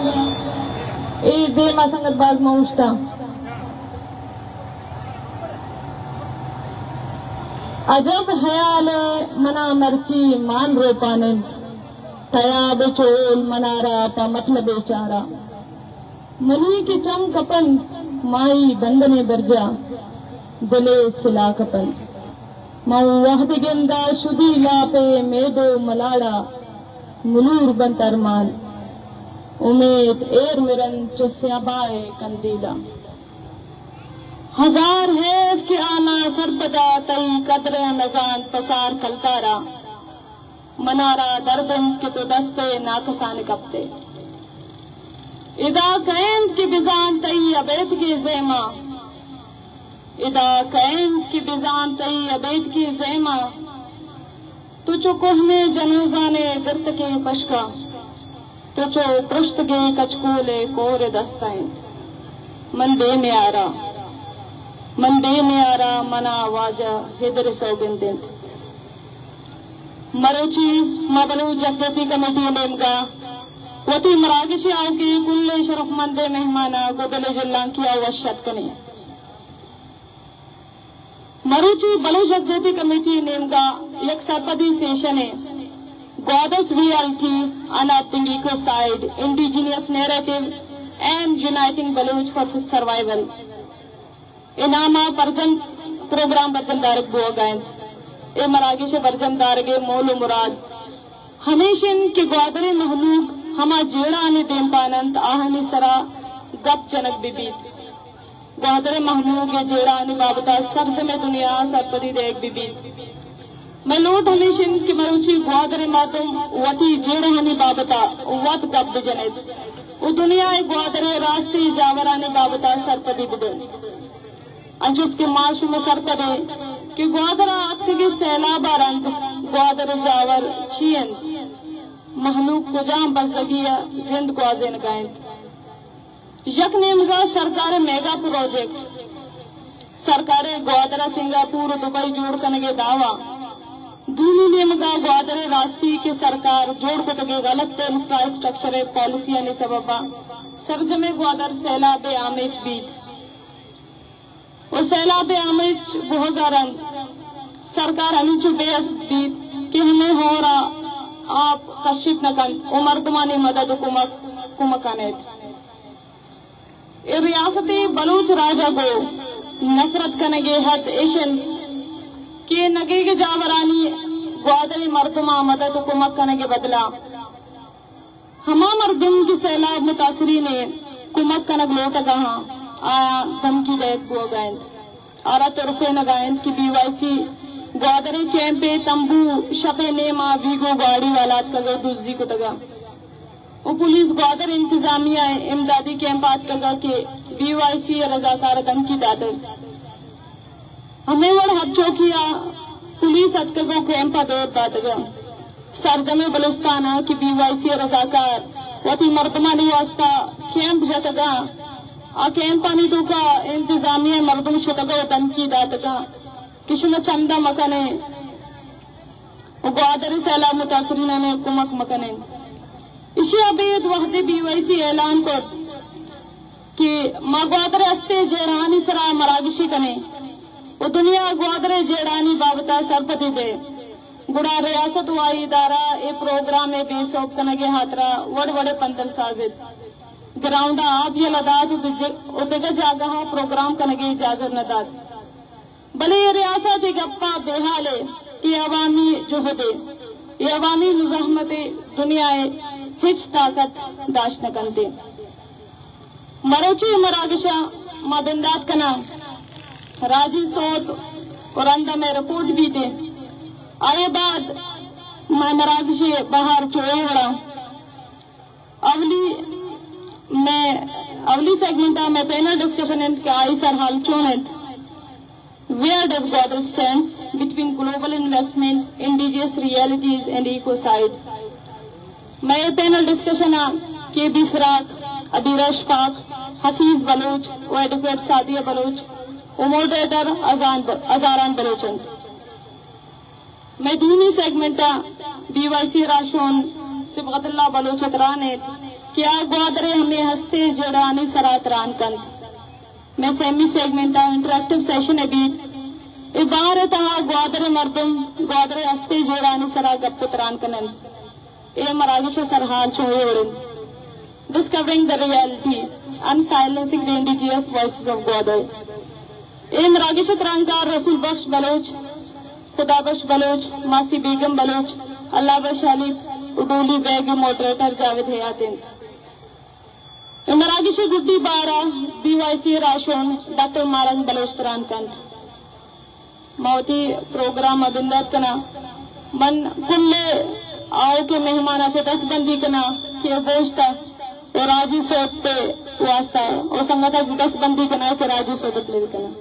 اے دیم ءَ سنگت باز ما اوشتاں۔ عجب حیال ءَ منا مرچی مان روپان انت، تیاب چول منارا پہ مطلب چارا۔ منی کہ چم کپنت مائی بندنے برجا، دل ءِ سلا کپنت۔ من وہد گندا شدی لاپ ءِ مید ءُ ملاڑا، ملور بنت ارمان، امیت ایر مرنت چو سیابا ءِ کندیلا۔ ہزار حیف کہ آ ناسرپدا تئی قدر ءَ نزانت پہ چار کلدارا۔ منارا درد انت کہ تو دست ءِ ناکسان کپت ئے۔ ادا کئے انت کہ بزانت تئی ابیتکیں زیما، ادا کئے انت کہ بزانت تئی ابیتکیں زیما۔ تو چو کوہنیں جنوزانے گرتکیں پشکا، تو چو پرشتگیں کچکولے کور دستا انت۔ من بے میارا، من بے میارا، منا واجہ حیدر سوگند انت۔ مروچی ما بلوچ یکجہتی کمیٹی ءِ نیمگا وتی مراگش ءِ آؤکیں کل شرفمندیں مہماناں گوں دل ءِ جہلانکی ءَ وش اتک کنیں۔ مروچی بلوچ یکجہتی کمیٹی ءِ نیمگا یک سرپدی سیشنے، Gwadar's reality, unmapping ecocide, indigenous narrative and uniting Baloch for survival. اے نام ءَ برجم پروگرام برجم دارگ بوگ ءَ انت۔ اے مراگش ءِ برجم دارگ ءِ مول ءُ مراد ہمیش انت کہ گوادر ءِ مہلوک ہما جیڑہانی دیمپان انت، آہانی سرا گپ جنگ بہ بیت۔ گوادر ءِ مہلوک ءِ جیڑہانی بابت ءَ سرجمیں دنیا ءَ سرپدی دئیگ بہ بیت۔ مئے لوٹ ہمیش انت کہ مروچی گوادر ءِ مردم وتی جیڑہانی بابت ءَ وت گپ بہ جن ایت ءُ دنیا ءَ گوادر ءِ راستیں جاورانی بابت ءَ سرپدی بہ دنت۔ انچوش کہ ما شما سرپد ایں کہ گوادر ءَ اتکگیں سیلاب ءَ رند گوادر ءِ جاور چی انت؟ مہلوک کجام بزگی ءَ زند گوازینگ ءَ انت؟ یک نیمگا سرکار ءِ میگا پروجیکٹ، سرکار ءِ گوادر ءَ سنگاپور ءُ دبئی جوڑ کنگ ءِ دعوی، دومی نیمگا گوادر ءِ راستی کہ سرکار جوڑ کتگیں غلط انفراسٹرکچر ءِ پالیسیانی سبب ءَ سرجمیں گوادر سیلاب ءِ آمیج بیت ءُ سیلاب ءِ آمیج بوہگ ءَ رند سرکار ہمینچو بے حس بیت کہ ہمے ہور ءَ آپ کشت نہ کنت ءُ مردمانی مدد ءُ کمک، کمک کن ایت۔ اے ریاست ءِ بلوچ راج ءَ گوں نفرت کنگ ءِ حد ایش انت کہ نگیگ جاورانی گوادر ءِ مردماں مدد ءُ کمک کنگ ءِ بدلا ہما مردم کہ سیلاب متاثرین ءِ کمک کنگ لوٹگ ءَ آں، آیاں دھمکی دئیگ بوگ ءَ انت۔ آرا ترسینگ ءَ انت کہ بی وائی سی گوادر ءِ کیمپ ءِ تمبو شپ ءِ نیم ءَ بیگو گاڑی والا اتکگ ءُ دزی کتگ ءُ پولیس گوادر انتظامیہ ءِ امدادی کیمپ ءَ اتکگ ءَ کہ بی وائی سی ءِ رضاکار ءَ دھمکی داتگ۔ ہمے وڑ ہب چوکی ءَ پولیس اتکگ ءُ کیمپ ءَ دور داتگ۔ سرجمیں بلوچستان ءَ کہ بی وائی سی ءِ رضاکار وتی مردمانی واستا کیمپ جتگ ءَ، آ کیمپانی توکا انتظامیہ ءِ مردم شتگ ءُ دھمکی داتگ ءَ کہ شما چندہ مکن ئے ءُ گوادر ءِ سیلاب متاثرینانی کمک مکن ئے۔ ایشی ءَ ابید وہدے بی وائی سی اعلان کت کہ ما گوادر ءِ استیں جیڑہانی سرا مراگشے کنیں ءُ دنیا ءَ گوادر ءِ جیڑہانی بابت ءَ سرپدی دئے، گڑا ریاست ءُ آئی ادارہ اے پروگرام ءِ بے سوب کنگ ءِ ہاترا وڑ وڑیں پندل سازت، گراؤنڈ ءَ آپ یلہ دات ءُ دج-، ءُ دگہ جاگہ ءَ پروگرام کنگ ءِ اجازت نہ دات۔ بلے اے ریاست اے گپ ءَ بے ہال اِنت کہ عوامی جہد ءَ، اے عوامی مزاحمت ءَ دنیا ءِ ہچ طاقت داشت نہ کنت۔ مروچی مراگش ءَ ما بندات کناں، راجی سوت ءُ رند ءَ مئے رپورٹ بیت۔ آئی ءَ بعد مئے مراگش ءِ بہر چو اے وڑا۔ اولی مئے، اولی سیگمنٹ ءَ مئے پینل ڈسکشن اِنت کہ آئی سرحال چون اِنت؟ Where does Gwadar stands between global investment, indigenous realities and ecocide؟ مئے پینل ڈسکشن ءَ کے بی فراق، عبیر اشفاق، حفیظ بلوچ ءُ ایڈوکیٹ سعدیہ بلوچ ءُ ماڈریٹر ازان ب-، ازاران بلوچ اِنت۔ مئے دومی سیگمنٹ ءَ بی وائی سی ءِ راہشون صبغت اللہ بلوچ ءَ تران اِنت۔ کہ آ گوادر ءِ ہمے ہستیں جیڑہانی سرا تران کنت۔ مئے سیمی سیگمنٹ ءَ انٹریکٹیو سیشن ءَ بیت۔ اے بہر ءِ تہا گوادر ءِ مردم گوادر ءِ ہستیں جیڑہانی سرا گپ ءُ تران کن انت۔ اے مراگش ءِ سرحال چوں اے وڑ انت: Discovering the Reality and Silencing the Indigenous Voices of Gwadar۔ اے مراگش ءِ ترانکار رسول بخش بلوچ، خدا بخش بلوچ، ماسی بیگم بلوچ، اللہ بخش ہالیت ءُ ڈولی بیگ ءِ ماڈریٹر جاوید حیات انت۔ اے مراگش ءِ گڈی بہر ءَ بی وائی سی ءِ راہشون ڈاکٹر ماہ رنگ بلوچ تران کنت۔ ما وتی پروگرام ءَ بندات کناں۔ من کل آؤکیں مہمان ءَ چہ دست بندی کناں کہ گوشت ءُ راجی سوت ءِ واستہ ءُ سنگت ءَ دست بندی کناں کہ راجی سوت ءَ پلے کناں۔